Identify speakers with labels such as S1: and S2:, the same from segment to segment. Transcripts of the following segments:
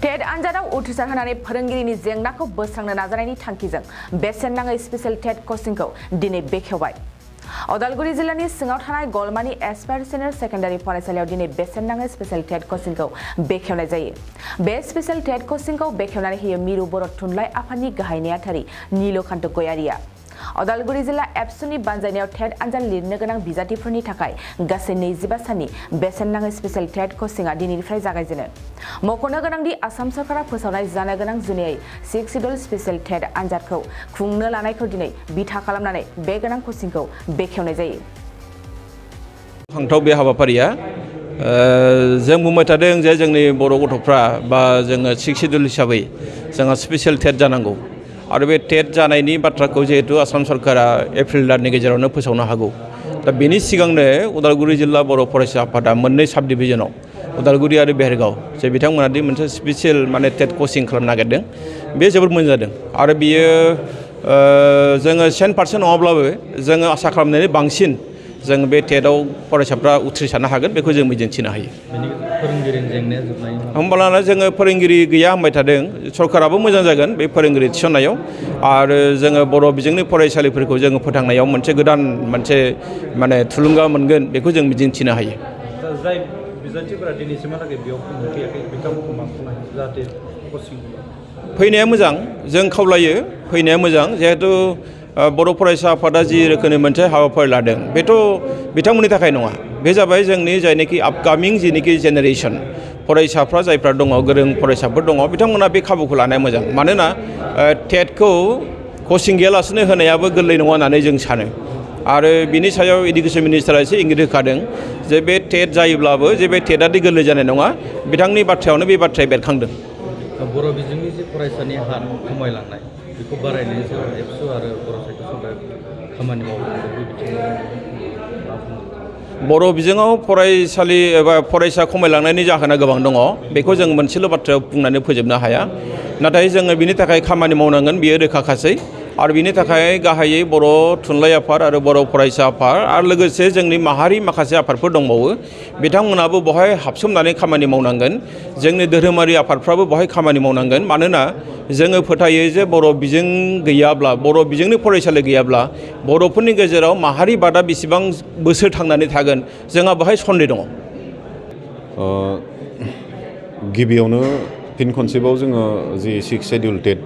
S1: टेट आनजादाव उथ्रिसार होनानै फोरोंगिरिनि जेंनाखौ बोस्रांनो नाजानायनि थांखिजों बेसेन नाङै स्पेशल टेट कोचिंखौ दिनै बेखेवबाय। उदालगुरि जिल्लानि सिङाव थानाय गलमानि एस्पायर सिनियर सेकेन्डारि फरायसालियाव दिनै बेसेन नाङै स्पेशल टेट कोचिंखौ बेखेवनाय जायो। बे स्पेशल टेट कोचिंखौ बेखेवनानै होयो मिरु बर' थुनलाइ आफादनि गाहाय नेहाथारि नीलकान्त गयारिया। उदालगुरि जिल्ला एबसुनि बानजायनायाव टेट आनजाद लिरनो गोनां बिजाथिफोरनि थाखाय गासै 25 साननि बेसेन नाङै स्पेशल टेट कोचिंआ दिनैनिफ्राय जागायजेनो। मख'नो गोनांदि आसाम सरकारा फोसावनाय जानो गोनां जुनियै 6 शिड्युल स्पेशल टेट आनजादखौ खुंनो लानायखौ दिनै बिथा खालामनानै बे गोनां कोचिंखौ बेखेवनाय जायो।
S2: फांथाव बे हाबाफारिया जों बुंबाय थादों जे जोंनि बर' गथ'फ्रा बा जोङो 6 शिड्युल हिसाबै जोंहा स्पेशल टेट जानांगौ आरो बे टेट जानायनि बाथ्राखौ जिहेतु आसाम सरकारा एप्रिल दाननि गेजेरावनो फोसावनो हागौ। दा बेनि सिगांनो उदालगुरि जिल्ला बर' फरायसा आफादा मोननै साब डिभिजनाव उदालगुरि आरो बेहेरगाव जे बिथांमोना दि मोनसे स्पेशल टेट कोचिं खालामनो नागिरदों बे जोबोद मोजां जादों आरो बियो जोङो 100% नङाब्लाबो जोङो आसा खालामनायनि बांसिन जों बे टेटआव फरायसाफ्रा उथ्रिसारनो हागोन बेखौ जों मिजिंथिनो हायो।
S3: फोरोंगिरिनि जेंनाया जोबनाय
S2: होमब्लाना जोङो फोरोंगिरि गैया होनबाय थादों सरकाराबो मोजां जागोन बे फोरोंगिरि थिसननायाव आरो जोङो बर' बिजोंनि फरायसालिफोरखौ जोङो फोथांनायाव मोनसे गोदान थुलुंगा मोनगोन बेखौ जों मिजिंथिनो हायो।
S3: जाय बिजाथिफोरा दिनैसिमहालागै बेयाव फैयाखै बिथांमोनखौ मा खालामो जाहाथे कोचिं
S2: फैनाया मोजां जों खावलायो फैनाया मोजां जिहेतु बर' फरायसा आफादा जि रोखोमनि मोनसे हाबाफारि लादों बेथ' बिथांमोननि थाखाय नङा बे जाबाय जोंनि जायनाखि आपकामिं जिनिखि जेनेरेसन फरायसाफ्रा जायफ्रा दङ गोरों फरायसाफोर दङ बिथांमोना बे खाबुखौ लानाया मोजां मानोना टेटखौ कचिं गैयालासेनो होनायाबो गोरलै नङा होननानै जों सानो आरो बिनि सायाव इडुकेसन मिनिस्टारा एसे इंगित होखादों जे बे टेट जायोब्लाबो जे बे टेटआदि गोरलै जानाय नङा बिथांनि बाथ्रायावनो बे बाथ्राया बेरखांदों।
S3: बर' बिजोंनि जे फरायसानि हार खमायलांनाय बेखौ बारायनायनि सायाव एबसु आरो बर' साहित्य सभाया खामानि मावदों बे बिथिङाव
S2: बर' बिजोङाव फरायसालि एबा फरायसा खमायलांनायनि जाहोना गोबां दङ बेखौ जों मोनसेल' बाथ्रायाव बुंनानै फोजोबनो हाया नाथाय जोङो बिनि थाखाय खामानि मावनांगोन बियो रोखाखासै आरो बिनि थाखाय गाहायै बर' थुनलाइ आफाद आरो बर' फरायसा आफाद आरो लोगोसे जोंनि माहारि माखासे आफादफोर दंबावो बिथांमोनाबो बहाय हाबसोमनानै खामानि मावनांगोन जोंनि धोरोमारि आफादफ्राबो बहाय खामानि मावनांगोन मानोना जोङो फोथायो जे बर' बिजों गैयाब्ला बर' बिजोंनि फरायसालि गैयाब्ला बर'फोरनि गेजेराव माहारि बादा बेसेबां बोसोर थांनानै थागोन जोंहा बेहाय सन्देह दङ।
S4: गिबियावनो फिन खनसेबाव जोङो जि 6 शिड्युल टेट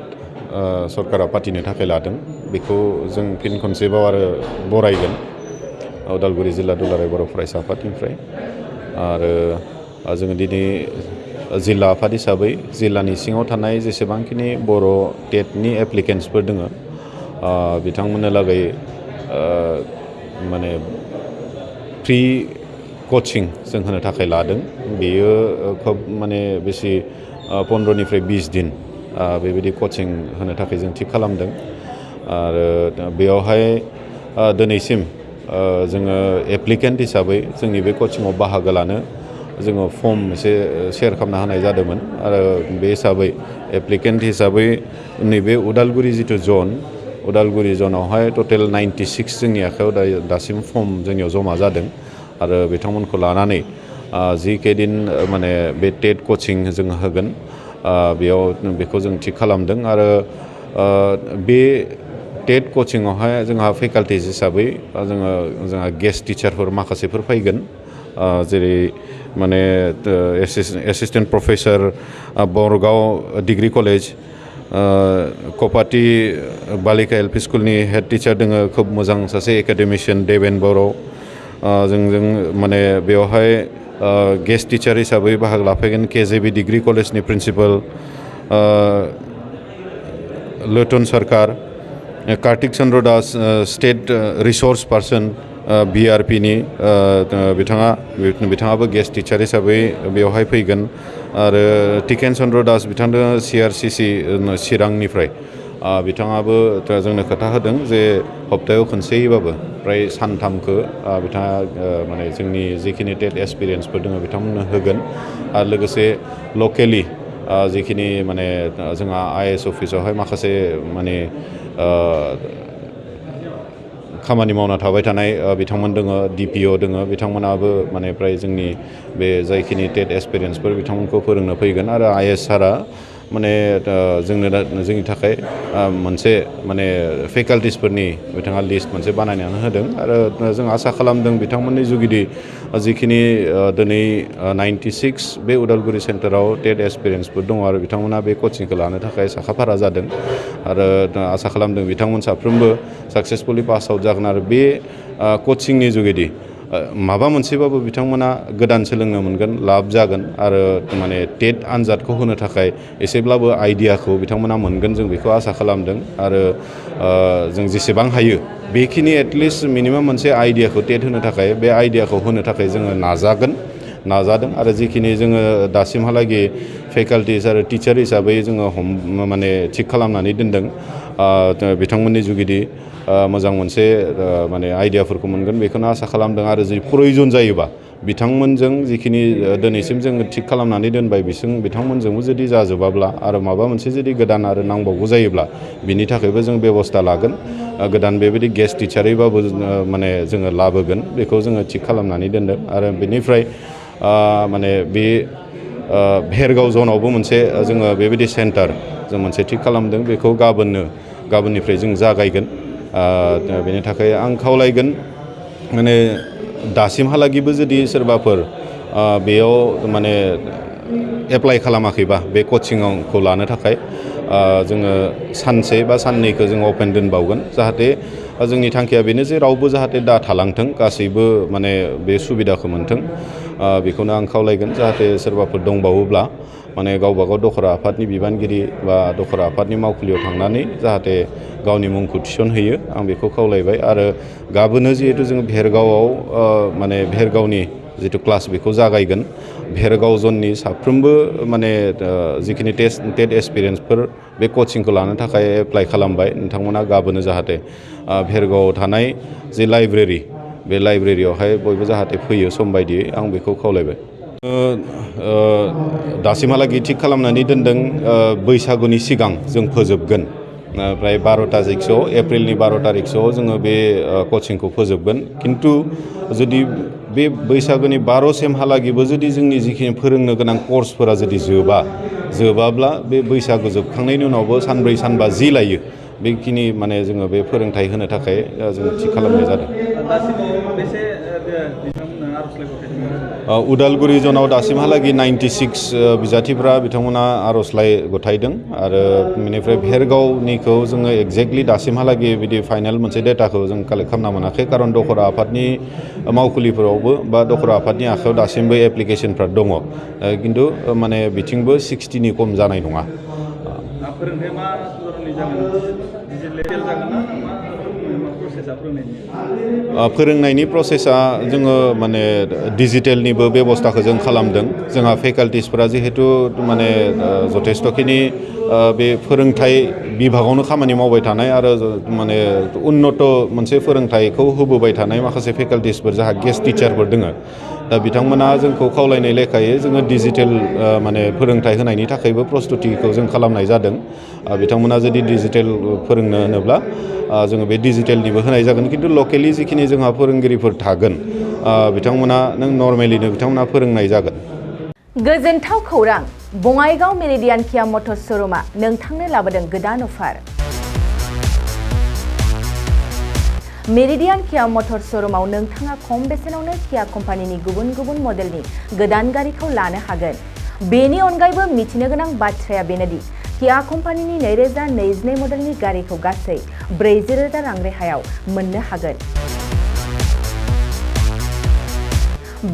S4: सरकारा फाथिनो थाखाय लादों बेखौ जों फिन खनसेबाव आरो बरायगोन उदालगुरि जिल्ला दुलाराय बर' फरायसा आफादनिफ्राय आरो जोङो दिनै जिल्ला आफाद हिसाबै जिल्लानि सिङाव थानाय जेसेबांखिनि बर' टेटनि एप्लिकेन्टसफोर दङ बिथांमोननो लागै फ्रि कचिं जों होनो थाखाय लादों बेयो खोब बेसे 15निफ्राय 20 दिन बेबायदि कचिं होनो थाखाय जों थिग खालामदों आरो बेयावहाय दिनैसिम जोङो एप्लिकेन्ट हिसाबै जोंनि बे कचिंआव बाहागो लानो जोङो फर्म एसे शेयार खालामना होनाय जादोंमोन आरो बे हिसाबै एप्लिकेन्ट हिसाबै नैबे उदालगुरि जिथु जन उदालगुरि जनावहाय टटेल 96 जोंनि आखायाव दासिम फर्म जोंनियाव जमा जादों आरो बिथांमोनखौ लानानै जिकेदिन बे टेट कचिं जों होगोन बेयाव बेखौ जों थिग खालामदों आरो बे टेट कचिंआवहाय जोंहा फेकाल्टिस हिसाबै जोंहा गेस्ट टिचारफोर माखासेफोर फैगोन जेरै assistant professor Bargaon degree college कपाटि बालिका एलपि स्कुलनि हेड टिचार दङ खोब मोजां सासे एकाडेमिशियान देबेन बर' जों बेवहाय गेस्ट टिचार हिसाबै बाहागो लाफैगोन केजेबि डिग्री कलेजनि principal Lotan Sarkar Kartik Chandra Das state resource person बिआरपिनि बिथाङाबो गेस्ट टिचार हिसाबै बेवहाय फैगोन आरो टिकेन चन्द्र दास बिथांनो सिआरसिसि चिरांनिफ्राय बिथाङाबो जोंनो खोथा होदों जे हप्तायाव खनसेयैबाबो फ्राय सानथामखौ बिथाङा जोंनि जिखिनि टेट एक्सपिरियेन्सफोर दङ बिथांमोननो होगोन आरो लोगोसे लकेलि जिखिनि जोंहा आइएएस अफिसावहाय माखासे खामानि मावना थाबाय थानाय बिथांमोन दङ DPO दङ बिथांमोनाबो माने प्राय जोंनि बे जायखिनि टेट एक्सपिरियेन्सफोर बिथांमोनखौ फोरोंनो फैगोन आरो IS सारा माने जोंनि थाखाय मोनसे माने फेकाल्टिसफोरनि बिथाङा लिस्ट मोनसे बानायनानै होदों आरो जों आसा खालामदों बिथांमोननि जुगिदि जिखिनि दिनै 96 बे उदालगुरि सेन्टाराव टेट एक्सपिरियेन्सफोर दङ आरो बिथांमोना बे कचिंखौ लानो थाखाय साखाफारा जादों आरो आसा खालामदों बिथांमोन साफ्रोमबो साक्सेसफुलि पास आउट जागोन आरो बे कचिंनि जुगिदि माबा मोनसेबाबो बिथांमोना गोदान सोलोंनो मोनगोन लाब जागोन आरो माने टेट आनजादखौ होनो थाखाय एसेब्लाबो आइडियाखौ बिथांमोना मोनगोन जों बेखौ आसा खालामदों आरो जों जेसेबां हायो बेखिनि एटलिस्ट मिनिमाम मोनसे आइडियाखौ टेट होनो थाखाय बे आइडियाखौ होनो थाखाय जोङो नाजादों आरो जिखिनि जोङो दासिमहालागै फेकाल्टिस आरो टिचार हिसाबै जोङो माने थिग खालामनानै दोनदों बिथांमोननि जुगिदि मोजां मोनसे माने आइडियाफोरखौ मोनगोन बेखौनो आसा खालामदों आरो जुदि प्रयजन जायोबा बिथांमोनजों जिखिनि दिनैसिम जोङो थिग खालामनानै दोनबाय बिथांमोनजोंबो जुदि जाजोबाब्ला आरो माबा मोनसे जुदि गोदान आरो नांबावगौ जायोब्ला बिनि थाखायबो जों बेबस्था लागोन गोदान बेबायदि गेस्ट टिचारैबाबो माने जोङो लाबोगोन बेखौ जोङो थिग खालामनानै दोनदों आरो बेनिफ्राय माने बे भेरगाव जनावबो मोनसे जोङो बेबायदि सेन्टार जों मोनसे थिग खालामदों बेखौ गाबोननिफ्राय जों जागायगोन बेनि थाखाय आं खावलायगोन माने दासिमहालागैबो जुदि सोरबाफोर बेयाव माने एप्लाइ खालामाखैबा बे कचिंखौ लानो थाखाय जोङो सानसे बा साननैखौ जों अपेन दोनबावगोन जाहाथे जोंनि थांखिया बेनो जे रावबो जाहाथे दा थालांथों गासैबो माने बे सुबिदाखौ मोनथों बेखौनो आं खावलायगोन जाहाथे सोरबाफोर दंबावोब्ला माने गावबागाव दखरा आफादनि बिबानगिरि बा दखरा आफादनि मावखुलियाव थांनानै जाहाथे गावनि मुंखौ थिसनहैयो आं बेखौ खावलायबाय आरो गाबोनो जिहेतु जों भेरगावआव माने भेरगावनि जिथु क्लास बेखौ जागायगोन भेरगाव जननि साफ्रोमबो माने जिखिनि टेट एक्सपिरियेन्सफोर बे कचिंखौ लानो थाखाय एप्लाइ खालामबाय नोंथांमोना गाबोनो जाहाथे भेरगावआव थानाय जे लाइब्रेरि बे लाइब्रेरियावहाय बयबो जाहाथे फैयो सम बायदियै आं बेखौ खावलायबाय दासिमहालागै थिग खालामनानै दोनदों बैसागुनि सिगां जों फोजोबगोन ओमफ्राय 12 तारिखसोआव एप्रिलनि 12 तारिखसोआव जोङो बे कचिंखौ फोजोबगोन खिन्थु जुदि बे बैसागोनि 12 सिमहालागैबो जुदि जोंनि जिखिनि फोरोंनो गोनां कर्सफोरा जुदि जोबाब्ला बे बैसागो जोबखांनायनि उनावबो सानब्रै सानबा जि लायो बेखिनि माने जोङो बे फोरोंथाइ होनो थाखाय जों थि खालामनाय जादों उदालगुरि जनाव दासिमहालागै 96 बिजाथिफ्रा बिथांमोना आर'जलाइ गथायदों आरो बेनिफ्राय भेरगावनिखौ जोङो एक्जेक्टलि दासिमहालागै बिदि फाइनाल मोनसे डेटाखौ जों कालेक्ट खालामना मोनाखै खारन दखरा आफादनि मावखुलिफोरावबो बा दखरा आफादनि आखायाव दासिमबो एप्लिकेसनफ्रा दङ खिन्थु माने बिथिंबो 60नि खम जानाय नङा
S3: फोरोंथाया मा धरननि जागोन डिजिटेल जागोन ना मा प्रसेसा
S4: फोरोंनायनि प्रसेसा जोङो माने डिजिटेलनिबो बेबस्थाखौ जों खालामदों जोंहा फेकाल्टिसफोरा जिहेतु माने जथेस्थ'खिनि बे फोरोंथाइ बिभागावनो खामानि मावबाय थानाय आरो माने उन्नत मोनसे फोरोंथाइखौ होबोबाय थानाय माखासे फेकाल्टिसफोर जाहा गेस्ट टिचारफोर दङ दा बिथांमोना जोंखौ खावलायनाय लेखायै जोङो डिजिटेल माने फोरोंथाइ होनायनि थाखायबो प्रस्तुतिखौ जों खालामनाय जादों बिथांमोना जुदि डिजिटेल फोरोंनो होनोब्ला जोङो बे डिजिटेलनिबो होनाय जागोन खिन्थु लकेलि जिखिनि जोंहा फोरोंगिरिफोर थागोन बिथांमोना नर्मेलिनो बिथांमोना फोरोंनाय जागोन
S1: गोजोनथाव खौरां बङाइगाव मेरिडियान किया मटर्स श'रुमा नोंथांनो लाबोदों गोदान अफार मेरिडियान किया मटर्स श'रुमाव नोंथाङा खम बेसेनावनो किया कम्पानिनि गुबुन गुबुन मडेलनि गोदान गारिखौ लानो हागोन बेनि अनगायैबो मिथिनो गोनां बाथ्राया बेनोदि किया कम्पानिनि 2022 मडेलनि गारिखौ गासै 40,000 रां रेहायाव मोननो हागोन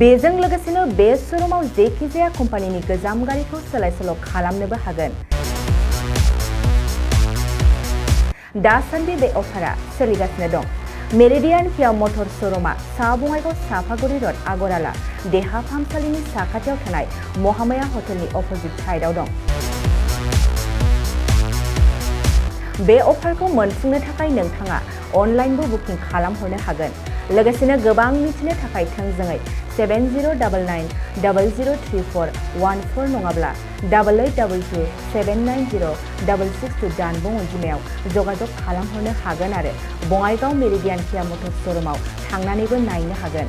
S1: बेजों लोगोसेनो बे श'रुमाव जेखिजाया कम्पानिनि गोजाम गारिखौ सोलाय-सोल' खालामनोबो हागोन दासान्दि बे अफारा सोलिगासिनो दं मेरिडियान किया मटर्स श'रुमा सा बङाइगाव साफागुरि रड आगराला देहा फाहामसालिनि साखाथियाव थानाय महामाया हटेलनि अपोजिट साइडआव दं बे अफारखौ मोनफुंनो थाखाय नोंथाङा अनलाइनबो बुकिं खालामहरनो हागोन लोगोसेनो गोबां मिथिनो थाखाय थोंजोङै 7099003414 नङाब्ला 8822790662 जानबुं अनजिमायाव जगाजग खालामहरनो हागोन आरो बङाइगाव मेरिडियान किया मटर्स श'रुमाव थांनानैबो नायनो हागोन।